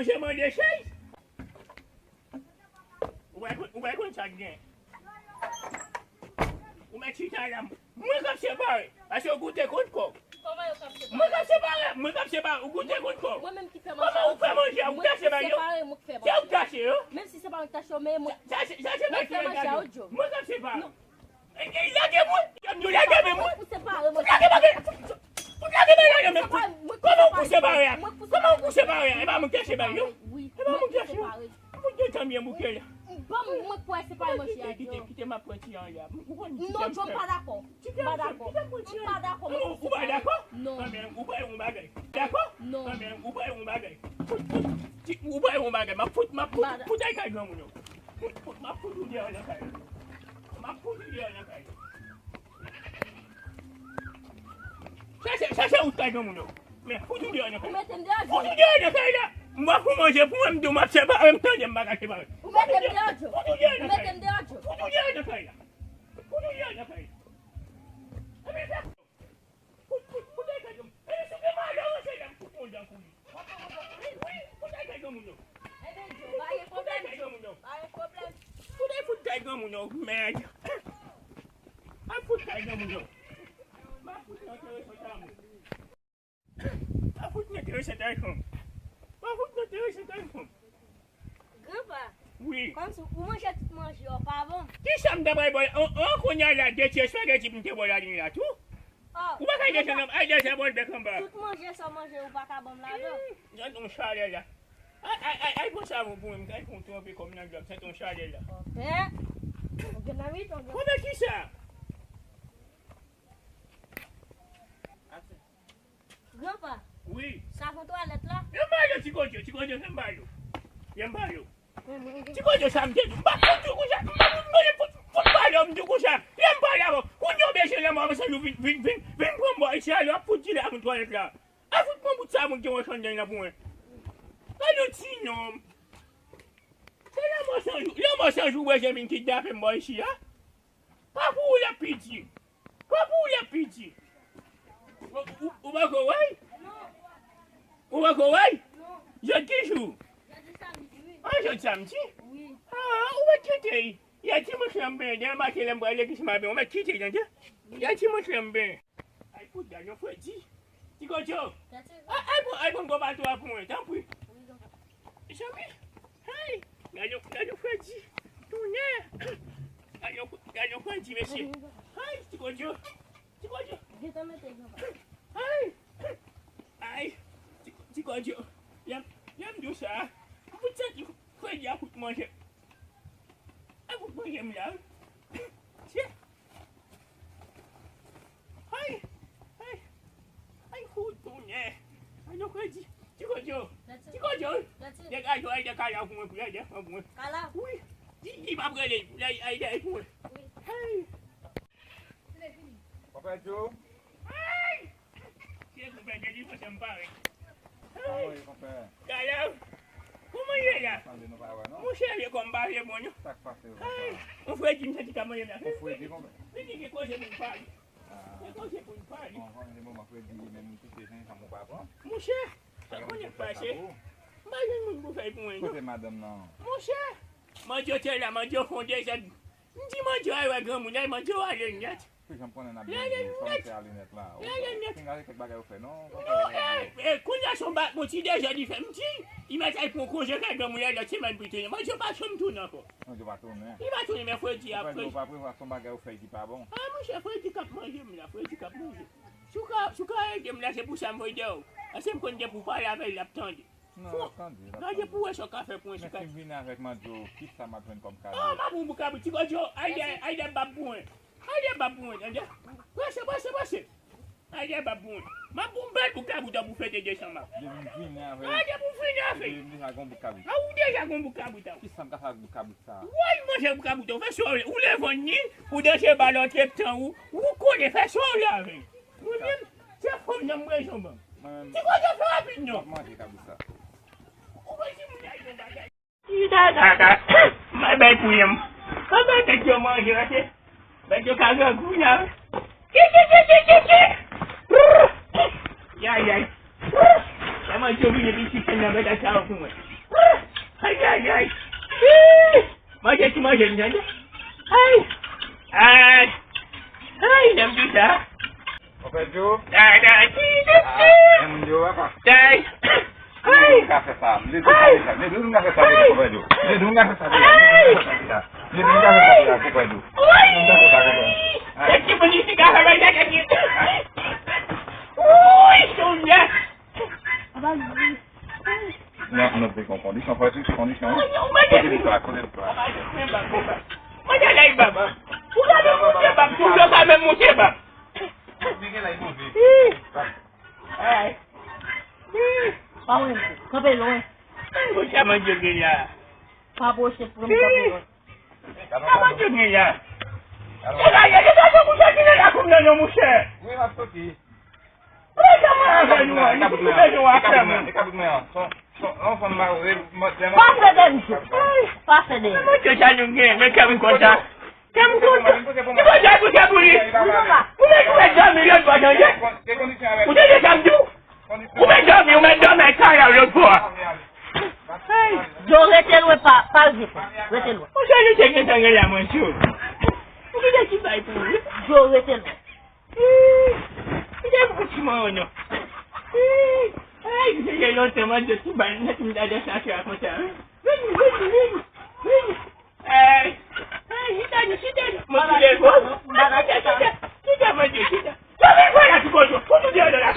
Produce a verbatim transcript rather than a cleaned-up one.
Manje mande chèz. Ou pa konn, ou pa konn sa k gen. Ou mèt chita la. Mwen k ap separe. Paske ou goute kont kò. Kòman yo k ap separe? Mwen k ap separe. Mwen k ap separe. Ou goute kont kò. Mwen menm ki fè manje. Kòman ou fè manje a? Ou tache bagay yo? Se ou k tache yo? Menm si se pa mwen k tache yo, men mwen. Sa se, sa se bagay ki legal yo. Mwen k ap separe. E, e, lage mwen! Yo lage men mwen! Fout lage bagay! Fout lage bagay la men! Kòman ou pouse bare a? Kòman ou pouse bare a? E pa mwen k tache bagay yo? E pa mwen k tache yo? Fout gen tan byen bouke la. Ban m, mwen kwè se pa manje a, Djo. Kite, kite, kite, m ap pran ti an la. Ou konn ti an. Non, Djo, m pa dakò. M pa dakò. M pa dakò, mwen. Ou pa dakò? Non. Ou pa yon bagay. Dakò? Non. Ou pa yon bagay. Fout, fout, ti, ou pa yon bagay. M ap fout, m ap fout, fout ay kay granmoun yo. Fout, fout, m ap fout ou deyò nan kay la. M ap fout ou deyò nan kay la. Chache, chache wout kay granmoun yo. Men fout ou deyò nan kay la. Ou mete m deyò, Djo. Fout ou deyò nan kay la. M ap fout manje pou mwen, m di w m ap separe, m tande m pa ka separe. Ou mete m deyò, Djo. Fout ou deyò nan kay la. Ou mete m deyò, Djo. Fout ou deyò nan kay la. Fout ou deyò nan kay la. Ebyen, fè Fout, fout, fout ay kay granmoun. E si w gen malè, ranse la, m fout yon dan kouri. Wi, wi, fout ay kay granmoun yo. Fout ay kay granmoun yo. Fout ay fout kay granmoun yo, mèd. Ay fout kay granmoun yo. M ap fout nan tere sot a mwen. M ap fout nan tere sot a mwen. M ap fout nan tere sot a mwen. Granpa, wi. Kòmsi ou manje tout manje yo pa bon. Kisa m ta pral ba w? An, an, kounye a la, de ti espageti pou m te ba w la li la tou. Oh, ou pa ka desann nan, ay desann bòl bèk anba. Tout manje sa w manje ou pa ka ban m lajan. Hmm, jan ton chalè la. Ay, ay, ay, ay, pran savon pou mwen, m kay fè yon twonpe kòm nan djòb, se ton chalè la. Kòpè. Ou gen nan mitan, gen. Kòpè kisa? Granpa. Wi. Savon twalèt la? Yon ba yo ti kote, ti kote, yon ba yo. Yon ba yo. Ti kote sa m te di, m pa konn di w konsa, m pa konn mande fout, fout pale w, m di w konsa. Lè m pale avè w, kounye w bezwen lè m avanse nou vin, vin, vin, vin pran m bò isi a, lè w ap fout di la moun twalèt la. A fout pran bout sa moun ki wè chann nan pou mwen. Gade yon ti nonm. Se lanmò san jou, lanmò san jou bezwen vin kidnape m bò isi a. Pa pou ou l ap piti. Pa pou ou l ap piti. Ou, ou, ou pako wè l? Ou pako wè l? Jodi ki jou? An, jodi samdi? Ah, ou mèt kite l. Yè dimanch lan m benyen, demen maten lè m pral legliz m ap benyen, ou mèt kite l, tande? Yè dimanch lan m benyen. Ay, fout, gade yon fredi. Ti Kodjo. Ay, ay, pran, ay, pran gwo bato a pou mwen, tanpri. Mezanmi. Hey! Gade yon, gade yon fredi. Tonnè. Gade yon, gade yon fredi, mesye. Hey, Ti Kodjo. Ti Kodjo. Hey! Ay! Ti, Ti Kodjo. Lè m, lè m di w sa, m fout santi fredi a fout manje. A fout manje m la, wi. Tchè. Ay, ay, ay, fout tonnè. Ay, non, fredi. Ti Kodjo. Ti Kodjo. Degaj ou, ay, de kala pou mwen, pou ay, de pou mwen. Kala? Wi. Di, di, pa prele, ay, ay, de pou mwen. Wi. Ay. Papa Djo. Ay! Se konpè Djo ki fè m parèt. Kòman ye, konpè? Gade, kòman ye la? Tande nou pa wè, non? Monchè, vye kò m pa vle bon, non. Sa k pase, konpè? Ay, yon fredi m santi k ap manje m la. Yon fredi, konpè? Vini, gen koze pou n pale. Ah. Gen koze pou n pale. Bon, bon, bon, fredi, men m kite jan sa m ou pa pran. Monchè, sa konnen k pase. M pa jwenn moun pou fè l pou mwen, non. Kote madanm nan? Monchè, Mandyo te la, Mandyo fè yon dezòd. M di Mandyo al wè granmoun, lè Mandyo ale nèt. Ki jan m konnen n ap byen viv, kòman se ale nèt la? Ou pa gen kèk bagay ou fè, non? Non, e, e, kounye a se yon ba-, bon, ti dezòd li fè. M di, li mèt al pran konje kay granmoun, lè lòt semèn pou li tounen. Mandyo pa janm tounen ankò. Mandyo pa tounen? Li pa tounen, men fredi a, fredi. Ou pa prevwa se yon bagay ou fè ki pa bon? Ah, monchè, fredi k ap manje m la, fredi k ap manje. Si w ka, si w ka ede m la, se pou sa m voye dèyè w. Paske m konn depi w pale avè l, l ap tande. Non, l ap tande, l ap tande. Gade pou wè sa w ka fè pou mwen sou kay. Men si m vini avèk Mandyo, kisa m ap jwenn kòm kado? Oh, m ap yon bout kabrit. Ti Kodjo, ay dèyè, ay dèyè bab pou mwen. Ay dèyè bab pou mwen, tande? Prese, prese, prese. Ay dèyè bab pou mwen. M ap yon bèl bout kabrit pou fete desanm ap. Depi m vini avèk. Ay, depi w vini avèk. Depi m deja gon bout kabrit. A, ou deja gon bout kabrit, a. Kisa m ka fè ak bout kabrit sa? Woy, manje bout kabrit, ou fè sa w vle. Ou leve ni, ou danse bal antre tan ou, ou konnen fè sa w vle avè l. Mwen menm, se fanm nan m bezwen ban m. Mwen menm. Ti Kodjo, fè rapid non. M ap manje kabrit sa. Ou wè si moun nan yon bagay. Chita kaka. Mwen bay pou yon. Mwen bay bèt yo manje, paske bèt yo ka grangou la. Ki, ki, ki, ki, ki, ki. Yay, yay. Sa manje yo vin epi ti chen nan bèt sa yo pou mwen. Ay, ay. Ih! Manje ti manje m tande. Ay! Ay! Ay, janm di sa. Konpè Djo? Ay, ay, ti, ti, ti. Ah, men moun yo, papa. Ay! Ay! Moun ka fè sa. Lè nou ka fè sa. Lè nou ka fè sa, konpè Djo. Lè nou ka fè sa, lè nou ka fè sa, konpè Djo. Lè nou ka fè sa, konpè Djo. Lè nou ka fè sa, konpè Djo. Ay. Ti moun isi ka fè bagay, ti. Uy, Sonya. Non, nou te kon kondisyon, fò ti kondisyon. Kote li sa, kote li sa. Mwen te lè baba. Ou gade mouche bab, tou yo ka menm mouche bab. Ay. Pa mwen, kanpe lwen. Mouche manje gen la. Pa pwoche pou mwen kanpe lwen. Sa manje gen la. Se la, e, e, e, mouche ki nan lakou m nan non, mouche. Wi, m ap soti. Ou pa janm avè nou an, nou koupe nou an frè mwen. Pa fè de m tou. Pa fè de m. Mwen te sa nou gen, men kè m kontan. Kè m kontan. Li kontan pou kè pou li. Ou mèt, ou mèt dòmi lòt bò tande. Ou tande sa m di w? Ou mèt dòmi, ou mèt dòmi ak kara lòt bò a. Djo rete lwen pa, pa vye fò. Rete lwen. Ou sa nou te gentan gen la mwen sou. Ou gentan ti bay pou ou. Djo rete lwen. Ih, li te pran ti mwen non. Ih, ay, se gen lontan mwen de ti bay nèt m ta de sa fè a konsa. Vini, vini, vini, vini. Ay, ay, chita, chita. Mwen ki leve. Chita, chita, chita, mwen de chita. Chita, mwen la ti koto. Fout ou deyò de la.